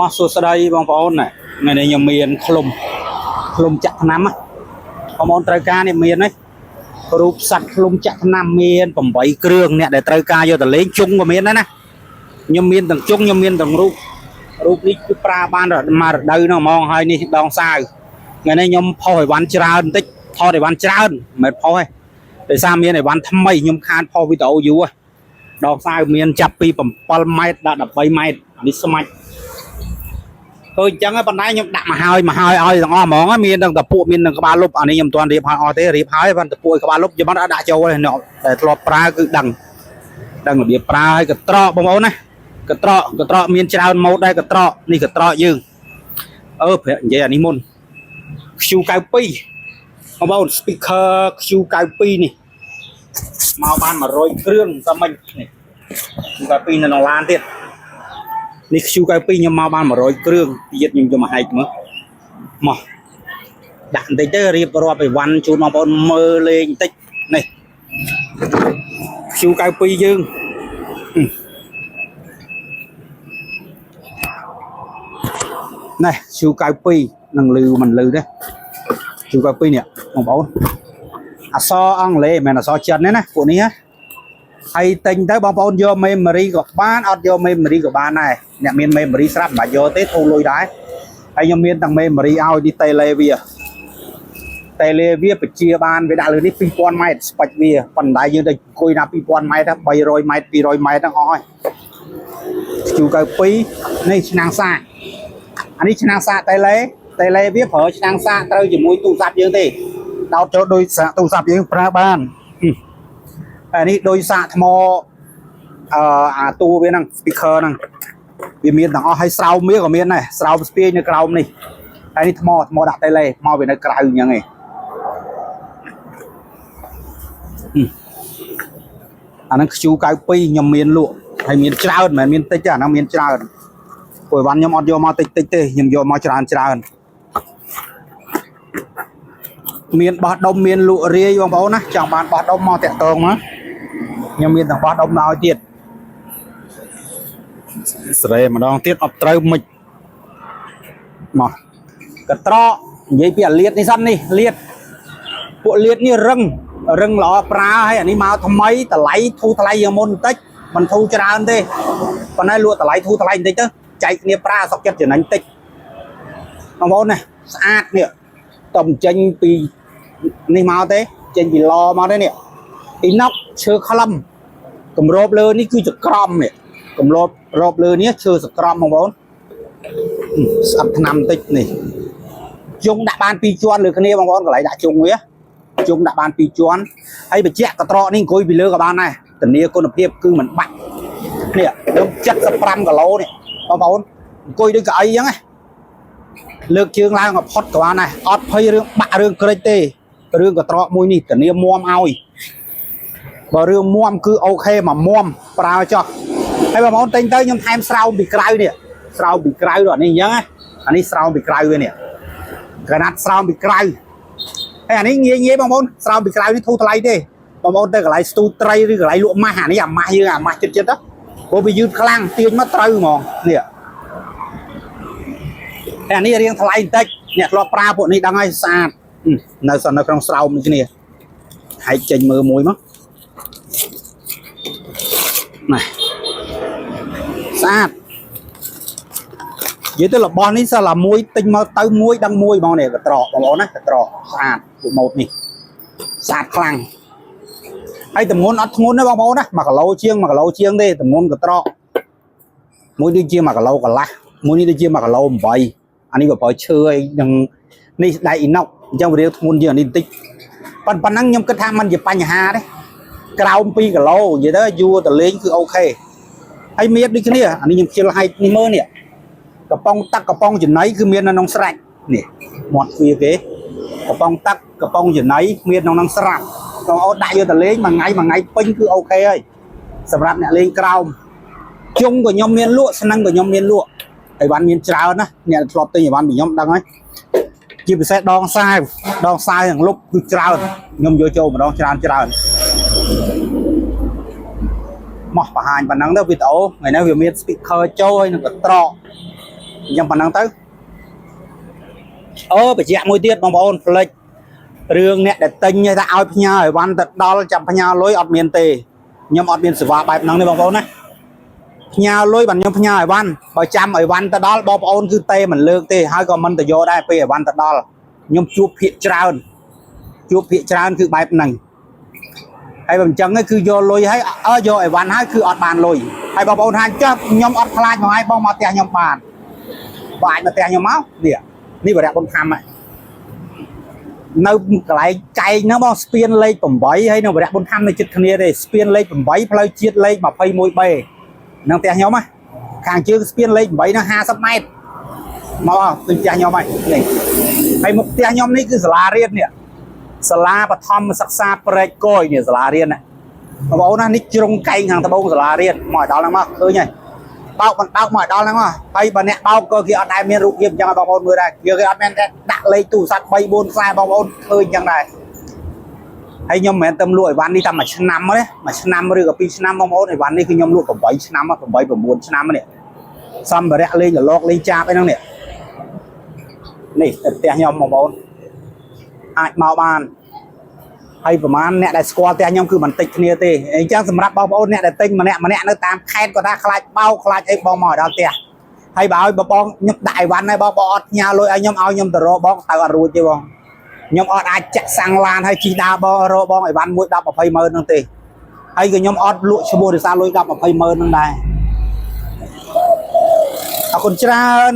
មកសួស្តីបងប្អូនណាថ្ងៃនេះខ្ញុំមានឃ្លុំឃ្លុំចាក់ថ្នាំណាបងប្អូនត្រូវការនេះមានទេរូបសត្វឃ្លុំចាក់ថ្នាំមាន8គ្រឿងអ្នកដែលត្រូវការយកទៅលេងជុងក៏មានដែរណាខ្ញុំមានទាំងជុងខ្ញុំមានទាំងរូបរូបនេះគឺប្រើបានមួយរដូវនោះហ្មងហើយនេះដងសាវថ្ងៃនេះខ្ញុំផុសអីវ៉ាន់ច្រើនបន្តិចថតអីវ៉ាន់ច្រើនមិនមែនផុសទេដោយសារមានអីវ៉ាន់ថ្មីខ្ញុំខានផុសវីដេអូយូរហ៎ដងសាវមានចាប់ពី7ម៉ែត្រដល់13ម៉ែត្រនេះស្មាច់ ឃើញអញ្ចឹងប៉ុន្តែខ្ញុំដាក់មកហើយមកហើយឲ្យទាំងអស់ហ្មងមានទាំងតពួកមានទាំងក្បាលលុបអានេះខ្ញុំមិនទាន់រៀបឲ្យអស់ទេរៀបហើយប៉ុន្តែតពួកក្បាលលុបខ្ញុំអត់ដាក់ចូលទេអ្នកតែធ្លាប់ប្រើគឺដឹងដឹងរបៀបប្រើហើយកត្រកបងប្អូនណាកត្រកកត្រកមានច្រើនម៉ូតដែរកត្រកនេះកត្រកយើងអឺប្រាក់និយាយអានេះមុន Q92 បងប្អូន speaker Q92 នេះមកបាន100គ្រឿងតែមិញនេះ Q92 នៅក្នុងឡានទៀតនេះ Q92 ខ្ញុំមកបាន100គ្រឿងទៀតខ្ញុំយកមកហែកមើលមកដាក់បន្តិចទៅរៀបរាប់អីវ៉ាន់ជូនបងប្អូនមើលលេងបន្តិចនេះ Q92 យើងនេះ Q92 នឹងលឺមិនលឺទេ Q92 នេះបងប្អូនអក្សរអង់គ្លេសមិនមែនអក្សរចិនទេណាពួកនេះណាហើយទិញទៅបងប្អូនយក memory ក៏បានអត់យក memory ក៏បានដែរអ្នកមាន memory ស្រាប់មិនបាច់យកទេធូរលុយដែរហើយខ្ញុំមានទាំង memory ឲ្យនេះ tele វា tele វាបជាបានវាដាក់លើនេះ2000ម៉ែត្រស្ពេចវាប៉ុន្តែយើងទៅអង្គុយណា2000ម៉ែត្រ300ម៉ែត្រ200ម៉ែត្រហ្នឹងអស់ហើយ Q92 នេះឆ្នាំងសាកអានេះឆ្នាំងសាក tele tele វាប្រើឆ្នាំងសាកត្រូវជាមួយទូរស័ព្ទយើងទេដោតចូលដោយសាកទូរស័ព្ទយើងប្រើបានអានេះដោយសាកថ្មអឺអាតួវាហ្នឹង speaker ហ្នឹងវាមានទាំងអស់ហើយស្រោមវាក៏មានដែរស្រោមស្ពាយនៅក្រោមនេះហើយនេះថ្មថ្មដាក់ tele មកវានៅក្រៅអញ្ចឹងឯងអាហ្នឹង Q92 ខ្ញុំមានលក់ហើយមានច្រើនមិនមែនមានតិចទេអាហ្នឹងមានច្រើនព្រោះអីវ៉ាន់ខ្ញុំអត់យកមកតិចតិចទេខ្ញុំយកមកច្រើនច្រើនមានបោះដុំមានលក់រាយបងប្អូនណាចង់បានបោះដុំមកតាក់តងមកខ្ញុំមានទាំងបោះដុំមកឲ្យទៀតស្រេម្ដងទៀតអត់ត្រូវមិនមកកត្រកនិយាយពីអាលៀតនេះសិននេះលៀតពួកលៀតនេះរឹងរឹងល្អប្រើហើយអានេះមកថ្មីតម្លៃធូរថ្លៃជាងមុនបន្តិចមិនធូរច្រើនទេប៉ុន្តែលក់តម្លៃធូរថ្លៃបន្តិចទៅចែកគ្នាប្រើសុកចិត្តចំណេញតិចបងប្អូនណាស្អាតនេះតំចេញពីនេះមកទេចេញពីឡមកទេនេះអ៊ីណុកឈើខ្លឹមគម្របលើនេះគឺជាក្រមនេះគម្របរោបលើនេះឈើសក្រមបងប្អូនស្អិតថ្នាំបន្តិចនេះជុងដាក់បានពីរជាន់លើគ្នាបងប្អូនកន្លែងដាក់ជុងវាជុងដាក់បានពីរជាន់ហើយបញ្ជាក់កត្រកនេះអង្គុយពីលើក៏បានដែរធានាគុណភាពគឺមិនបាក់នេះខ្ញុំ75គីឡូនេះបងប្អូនអង្គុយដូចកៅអីអញ្ចឹងណាលើកជើងឡើងឲ្យផុតក៏បានដែរអត់ភ័យរឿងបាក់រឿងក្រិចទេរឿងកត្រកមួយនេះធានាមមឲ្យបើរឿងមមគឺ OK មកមមប្រើចោះហើយបងប្អូនទិញទៅខ្ញុំថែមស្រោមពីក្រៅនេះស្រោមពីក្រៅដល់នេះអញ្ចឹងណាអានេះស្រោមពីក្រៅវានេះកណាត់ស្រោមពីក្រៅហើយអានេះងាយងាយបងប្អូនស្រោមពីក្រៅនេះធូរថ្លៃទេបងប្អូនទៅកន្លែងស្ទូត្រីឬកន្លែងលក់ម៉ាស់អានេះអាម៉ាស់យើងអាម៉ាស់ចិត្តចិត្តទៅព្រោះវាយឺតខ្លាំងទាញមកត្រូវហ្មងនេះហើយអានេះរៀងថ្លៃបន្តិចអ្នកធ្លាប់ប្រើពួកនេះដឹងហើយស្អាតនៅសនៅក្នុងស្រោមនេះគ្នាហែកចេញមើលមួយមកណាស្អាតនិយាយទៅរបស់នេះសិលតែមួយទិញមកទៅមួយដឹងមួយហ្មងនេះកត្រកបងប្អូនណាកត្រកស្អាតពួកម៉ូតនេះស្អាតខ្លាំងហើយតម្ងន់អត់ធ្ងន់ទេបងប្អូនណា1គីឡូជាង1គីឡូជាងទេតម្ងន់កត្រកមួយដូចជា1គីឡូកន្លះមួយនេះដូចជា1គីឡូ8អានេះបើប្រើឈើអីនឹងនេះដែកអ៊ីណុកអញ្ចឹងវារៀងធ្ងន់ជាងអានេះបន្តិចប៉ុន្តែប៉ុណ្ណឹងខ្ញុំគិតថាมันជាបញ្ហាទេក្រោម2គីឡូនិយាយទៅយួរតលេងគឺ OK ហើយមានដូចគ្នាអានេះខ្ញុំខ្ជិលហែកនេះមើលនេះកំប៉ុងទឹកកំប៉ុងចំណីគឺមាននៅក្នុងស្រាច់នេះមាត់ទ្វារគេកំប៉ុងទឹកកំប៉ុងចំណីមានក្នុងនឹងស្រាប់បងអូនដាក់យកទៅលេងមួយថ្ងៃមួយថ្ងៃពេញគឺ OK ហើយសម្រាប់អ្នកលេងក្រោមជុងក៏ខ្ញុំមានលក់ស្នឹងក៏ខ្ញុំមានលក់អីវ៉ាន់មានច្រើនណាអ្នកធ្លាប់ទិញអីវ៉ាន់ពីខ្ញុំដឹងហើយជាពិសេសដងសាវដងសាវទាំងលុបគឺច្រើនខ្ញុំយកចូលម្ដងច្រើនច្រើនមកបង្ហាញប៉ុណ្ណឹងទៅវីដេអូថ្ងៃនេះវាមាន speaker ចូលហើយនឹងកត្រក អញ្ចឹងប៉ុណ្ណឹងទៅអូបញ្ជាក់មួយទៀតបងប្អូនផ្លិចរឿងអ្នកដែលទិញថាឲ្យផ្ញើអីវ៉ាន់ទៅដល់ចាំផ្ញើលុយអត់មានទេខ្ញុំអត់មានសេវាបែបហ្នឹងទេបងប្អូនណាផ្ញើលុយបានខ្ញុំផ្ញើអីវ៉ាន់បើចាំអីវ៉ាន់ទៅដល់បងប្អូនគឺទេមិនលើកទេហើយក៏មិនទៅយកដែរពេលអីវ៉ាន់ទៅដល់ខ្ញុំជួបភាកច្រើនជួបភាកច្រើនគឺបែបហ្នឹងហើយបើអញ្ចឹងគឺយកលុយហើយអើយកអីវ៉ាន់ហើយគឺអត់បានលុយហើយបងប្អូនថាចុះខ្ញុំអត់ខ្លាចមកឲ្យបងមកផ្ទះខ្ញុំបានបើអាចមកផ្ទះខ្ញុំមកនេះនេះវរៈបុនខំហ្នឹងនៅកន្លែងកែងហ្នឹងបងស្ពានលេខ8ហើយនៅវរៈបុនខំនៅជិតគ្នាទេស្ពានលេខ8ផ្លូវជាតិលេខ 21B ហ្នឹងផ្ទះខ្ញុំណាខាងជើងស្ពានលេខ8ហ្នឹង50ម៉ែត្រមកឃើញផ្ទះខ្ញុំហើយនេះហើយមុខផ្ទះខ្ញុំនេះគឺសាលារៀននេះសាលាបឋមសិក្សាព្រែកកយនេះសាលារៀនណាបងប្អូនណានេះជ្រុងកែងខាងត្បូងសាលារៀនមកឲ្យដល់ហ្នឹងមកឃើញហើយបោកមិនបោកមកឲ្យដល់ហ្នឹងមកហើយបើអ្នកបោកក៏គេអត់ដែលមានរូបភាពអញ្ចឹងឲ្យបងប្អូនមើលដែរគេអត់មានតែដាក់លេខទូរស័ព្ទ3 4ខ្សែបងប្អូនឃើញអញ្ចឹងដែរហើយខ្ញុំមិនមែនទៅលក់អីវ៉ាន់នេះតែមួយឆ្នាំទេមួយឆ្នាំឬក៏ពីរឆ្នាំបងប្អូនអីវ៉ាន់នេះគឺខ្ញុំលក់8ឆ្នាំ8 9ឆ្នាំនេះសម្ភារៈលេងរលកលេងចាបអីហ្នឹងនេះនេះទៅផ្ទះខ្ញុំបងប្អូនអាចមកបានហើយប្រហែលអ្នកដែលស្គាល់ផ្ទះខ្ញុំគឺមិនតិចគ្នាទេអញ្ចឹងសម្រាប់បងប្អូនអ្នកដែលទិញម្នាក់ម្នាក់នៅតាមខេត្តគាត់ថាខ្លាចបោកខ្លាចអីបងមកឲ្យដល់ផ្ទះហើយបើឲ្យបងខ្ញុំដាក់អីវ៉ាន់ហើយបងបងអត់ផ្ញើលុយឲ្យខ្ញុំឲ្យខ្ញុំទៅរកបងទៅអត់រួចទេបងខ្ញុំអត់អាចចាក់សាំងឡានហើយជិះដើរបងរកបងអីវ៉ាន់មួយ10 20ម៉ឺនហ្នឹងទេហើយក៏ខ្ញុំអត់លក់ឈ្មោះដោយសារលុយ10 20ម៉ឺនហ្នឹងដែរអរគុណច្រើន